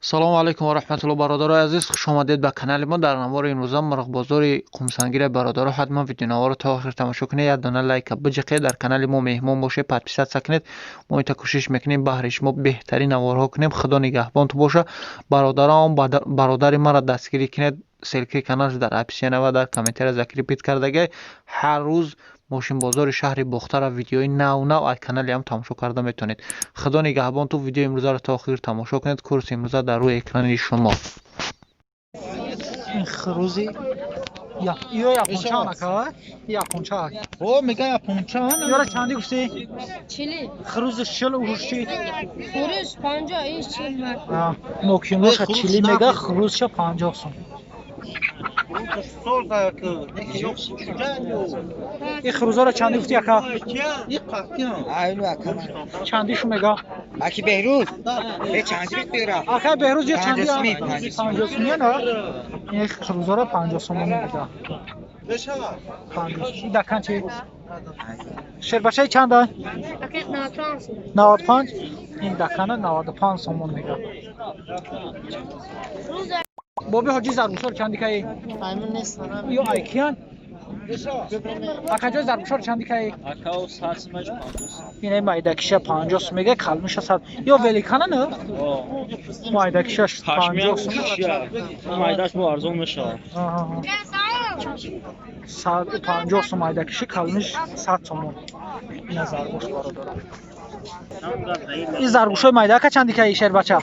Салому алайкум ва раҳматулло, бародарои азиз, хуш омадед ба канали мо. Дар навори имрӯза мурғбозори Қумсангира. Бародаро, ҳатман видеонаворо то охир тамошо кунед, як дона лайка биҷиқед, дар канали мо меҳмон бошед, подписаться кунед. Мо ита кӯшиш мекунем, баҳри шумо беҳтарин наворҳо кунем. Худо нигаҳбонту боша. Бародарам, бародари маро дастгирӣ кунед. Ссылкаи каналш дар описания ва дар комментария закрепить кардагай. Ҳар рӯз мошинбозори шаҳри Бохтара видеои нав нав аз канали ҳам тамошо карда метавонед. Худо нигаҳбон ту. Видеои имрӯзаро то охир тамошо кунед. Курси имрӯза дар рӯи экрани шумо. Ин хурӯзи ё японча нака, японча. О, мега японча. Ёра чанди гуфтӣ? 40. Хурӯзи шил урушчи? Хурӯз 50, иш 40. Мокиноша 40 мега, хурӯзша 50 сум. Ин хурӯзаро чанди гуфтӣ, ака? Чандишу мега? Аки Беҳрӯз, бе чанди бира. Ака Беҳрӯз, ё чанди? 50 сумия на? Ин хурӯзаро 50 сомонӣ мега. 50. Дакан чи? Шербачаи чанда? 95. Ин дакана 95 сомон мега. Боби ҳоҷи, заргӯшор чанди каи? Ё айкиян? Акаҷои, заргӯшор чанди каи? Ина майдакиша 50 сум мега, калмиша 100. Ё великана на? Майдакиша 50 сум. Майдаш бо арзон мешавад. 150 сум майдакиши, калмиш 100 сомон. Ина заргӯш, бародарам. Ин заргӯшҳои майдака чанди каи, шербача?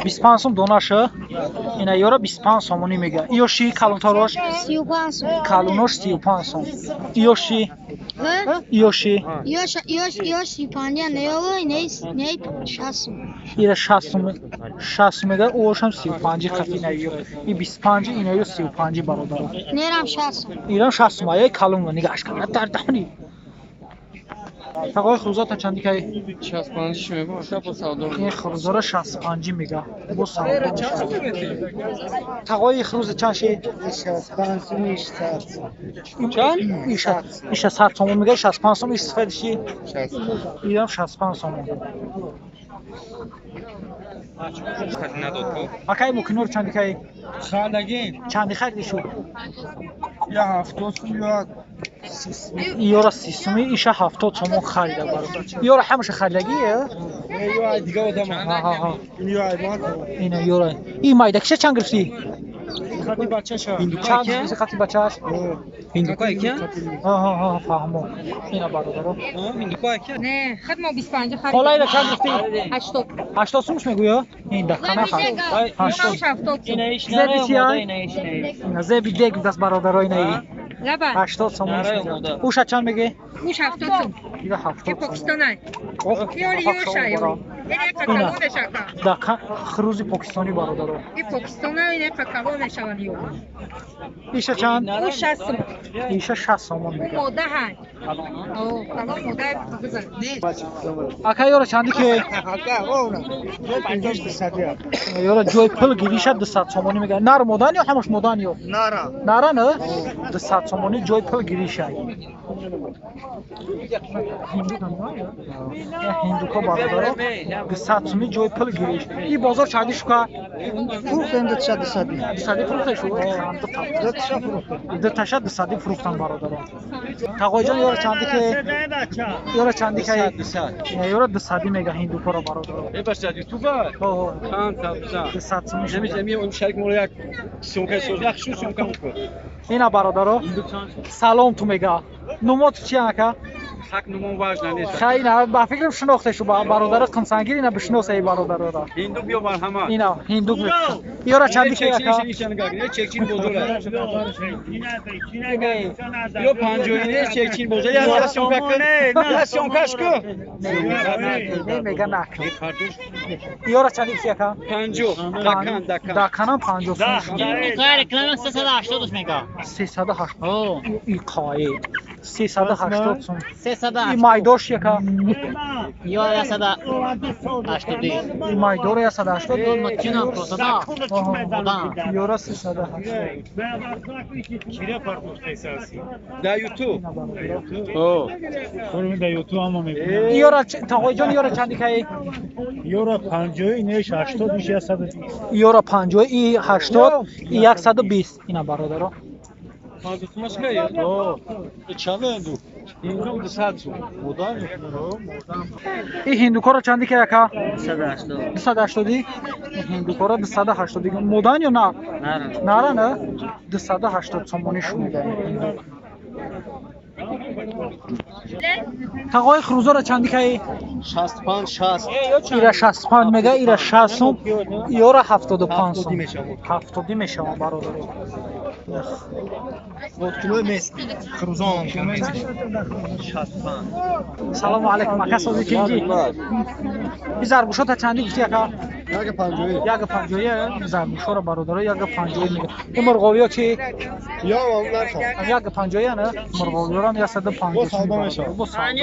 25 сум донаша. Ина ёра 25 сомонӣ мега. Иё ши калонтарош? Калонош 35 сум. Иё ши? Иё ши? Ира 60 сум, 60 сум мега. Ошам 35-и қафи ина ё. И 25-и, ина ё 35-и, бародаро. Ирам 60 сум. Аяй калон нигаҳш кар дар даҳни. Тағои, хурӯзата чанди кай? Ин хурӯзаро 65-ӣ мега, бо савдо. Тағои, хурӯза чанд ши? Иша 100 сомон мега, 65 сом. Иш сифати ши? Ирам 65 сомон. Акай, мукинор чанди кай? Чанди хариди шу? Я 70 сум, ё. Ёра 30 суми, иша 70 сомон харида, бародар. Ёра ҳамаша харидагие? Ина ёра. И майдакиша чанд гирифтӣ? Чанд гирифтӣ хати бачааш? Фаҳмо. Ина, бародаро. Не, худ мо 25 харид. Хола, ина чанд гирифтӣ? 80. 80 сумш мегӯё? Ин дакана 80. Зеби чия? Ина зеби дег даст, бародаро, инаи. 80 сомон. Уша чанд мегӣ? Уш 70 сум. Ира 70. Покистонай. Дака хурӯзи покистонӣ, бародаро. Иша чанд? Иша 60 сомон мега. Ака, ёра чанди ки? Ёра ҷои пул гириша 200 сомонӣ мега. Нар модан ё ҳамаш модан ё? Нара на? 200 сомонӣ ҷои пул гириша. Ҳиндуко, бародаро, 200 суми ҷои пул гириш. И бозор чанди шука? Фурӯхтем дуташа 200-ӣ. 200-ӣ фурӯхта шу? Дуташа 200-ӣ фурӯхтан, бародаро. Тағоиҷон, ёра чанди ки? Ёра чанди ки? Ёра 200-ӣ мега ҳиндукоро, бародаро. 200 суми. Ина, бародаро, салом ту мега. Нумот чи, ака? Хай, ина ба фикрам шинохте шу, бародари Қимсангир, ина бишиноса и бародарора. Ҳинду биё, марҳамат. Ина ҳинду. Ёра чанди ки, ака? Ё 50-и нест, чекчин бозор. Я съёмка кун. Я съёмкаш ку. Не, мега накун. Ёра чанди ки, ака? 50. Дакан, дакан. Даканам 50 сум. Реклама 380 мега. 380. И қои. 380 сум. И майдош яка? Ё 180. И майдора 180. Ёра 380. Да ютуб. Ёра тағоиҷон, ёра чанди каи? Ёра 50, инеш 80, иш 120. Ёра 50, и 80, и 120. Ина бародаро. И ҳиндукоро чанди ка яка? 280. Ҳиндукоро 280. Модан ё нар? Нара, на? 280 сомонӣ шунида. Тағои хурӯзоро чанди каи? 65 60. Ира 65 мега, ира 60 сум, ёра 75 сум. 70 мешавад бародаро. Салому алайкум, ака, сози тинҷӣ? И заргӯшота чанди гуфти, ака? 1,50. Заргӯшоро бародаро 1,50 мега. И мурғовиё чи? 1,50 на? Мурғовиёрам 150 сум. Бо савдо.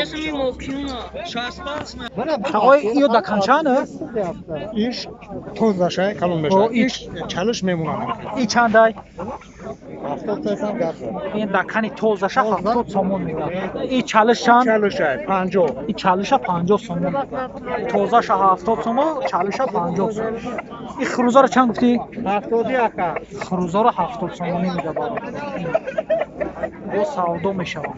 Тағои, иё даканчаана? Иш тозашай калон мешавад. Иш чалиш мемонад. И чандай? 70 сом гап зад. Ин дакани тозаша 70 сомон мега. И чалиш чанд? Чалишай 50. И чалиша 50 сомон мега. Тозаша 70 сомон, чалиша 50 сом. И хурӯзаро чанд гуфтӣ? 70 ака. Хурӯзаро 70 сомонӣ мега бародар. Бо савдо мешавад.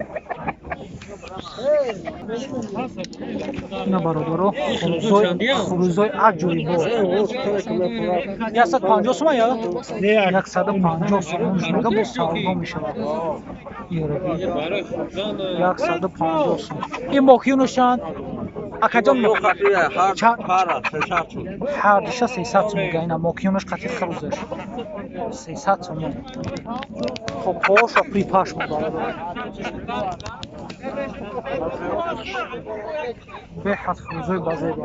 Ина бародаро, хурӯзои аҷоибо. 150 сомон ё? 150 сомон мега, бо савдо мешавад. 150 сом. Ин мокиюнаш чанд? Акаҷон, ҳардиша 300 сом мега. Ина мокиюнаш қати хурӯзаш 300 сомон. Хоб, поша припаш бародар. Беҳад хурӯзои базебо.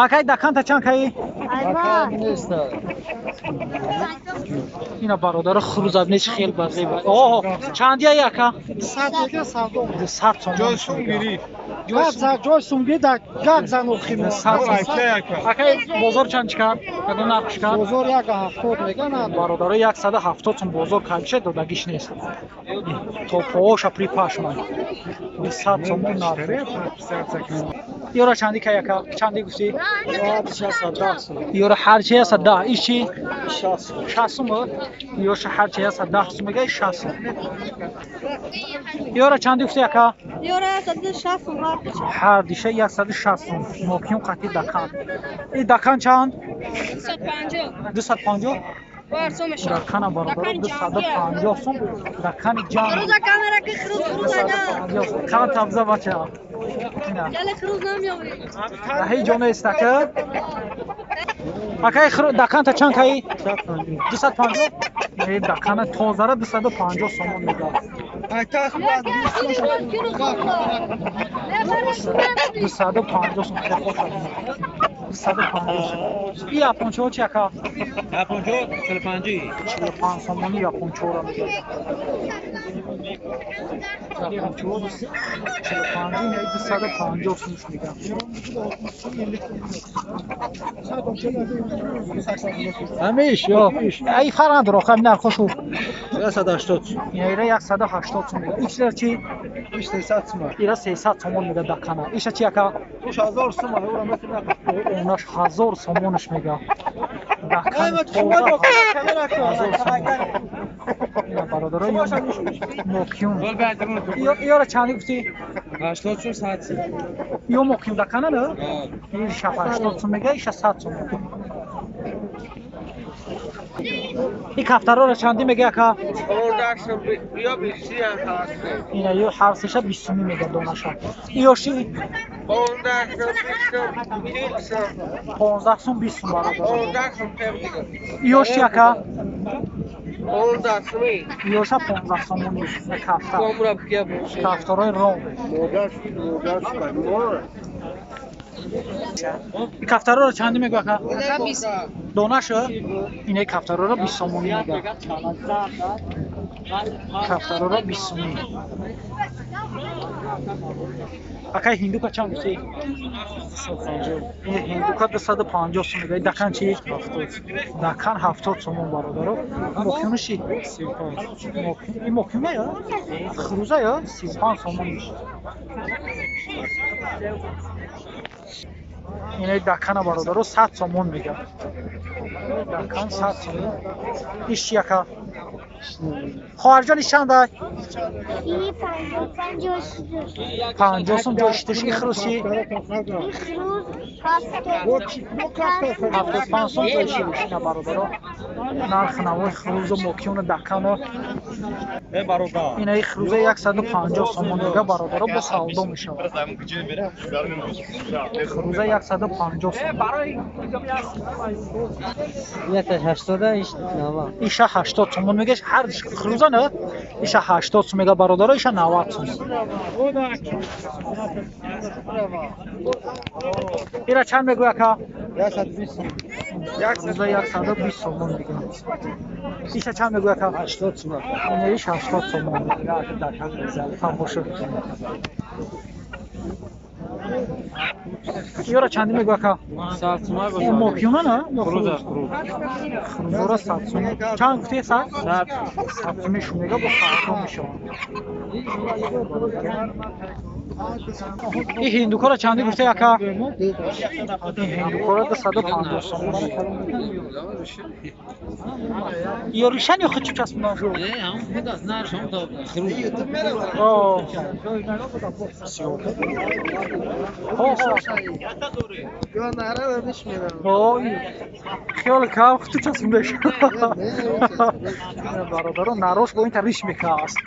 Акай, даканта чанд каи? Ина бародаро, хурӯзабнеч хел базеба. Оҳо, чандияи, ака? 200 сомон. Ҷой сумгирӣ. Ҷой сумгирӣ да гап зан охир. Акай, бозор чанд чӣ кард? Ягон нарх чӣ кард? Бозор 1,70 меган. Бародаро, 170 сум бозор калча додагиш нест. То пооша припашман. 200 сомон нарх. Ёра чанди кай, ака? Чанди гуфтӣ? Ёра ҳарчи 110. Иш чи? 60 сум. Ёша ҳарчи 110 сум мега, 60 сум. Ёра чанди гуфтӣ, ака? Ёра 160 сум. Ҳар диша 160 сум. Мокиюм қати дакан. И дакан чанд? 250. 250? Дакана бародаро 250 сум. Дакани ҷамъ. Хурӯза камера ки хурӯз, хурӯз ага. Кан табза бача. Яла хурӯз намеоварӣ. Ҳеҷ ҷо нест, ака. Акай, даканта чанд каи? 250? Э, дакана тозара 250 сомон мега. 250 сум хеле. 250 сум. И япончаҳо чи, ака? Япончо 45. 45 сомони япончаҳоро мега. Япончаҳо 45, ина 250 сумш мега. Ҳамиш ё ай фарқ надора, охир нархошу. 180. Ира 180 сум мега. Ичра чи? Иш 300 сум. Ира 300 сомон мега дакана. Иша чи, ака? 1000 сум, ӯра метавонад. Онаш 1000 сомонаш мега. Дакани тоза 1000 сомон. Ина бародаро, мокиюн. Ёра чанди гуфтӣ? 80 сум 100 сум. Ё мокиюн дакана, на? Иша 80 сум мега, иша 100 сум. И кафтарора чанди мега, ака? Ина ё ҳар сеша 20 сумӣ мега донаша. Иёши 15 сум, 20 сум бародар. Иёши, ака? Иёша 15 сомонӣ кафтар. Кафтарои ром. И кафтароро чанди мегӯ ака? Донашу? Инаи кафтароро 20 сомонӣ мега. Кафтароро 20 сомонӣ. Акай ҳиндука чанд гуфтӣ? Ин ҳиндука 250 сом мега. Дакан чи? Дакан 70 сомон бародаро. Мокюну чи? 35. Ин мокюна ё? Хруза ё? 35 сомон. Инаи дакана бародаро 100 сомон мега. Дакан 100 сомон. Иш чи ака? Хоҳарҷон иш чанда? 50 сом ҷои шиташ. И хрӯз чи? 75 сом ҷои шиташ. Ина бародаро нархи навои хрӯзу мокюну дакану. Инаи хрӯза 150 сомон мега бародаро, бо савдо мешавад. Хрӯза 150 сомон. Иша 80 сомон мегаш, ҳар хрӯза на? Иша 80 сом мега бародаро, иша 90 сом. Ира чанд мегӯй ака? Хрӯза 120 сомон мега. Иша чанд мегӯй ака? 80 сомон. Иш 80 сомон. Тамошо. Ёра чанди мегӯ ака? Мокюна на? Хрӯзора 100 сом. Чанд гуфтӣ 100? 100 сом шу мега бо савдо мешавад. И ҳиндукора чанди гуфтӣ ака? Ин ҳиндукора 250 сом. Ё ришан ё худ часпидан шу? Хиёл кам хуту часпида шу. Бародарон нарош бо ин та риш мекааст.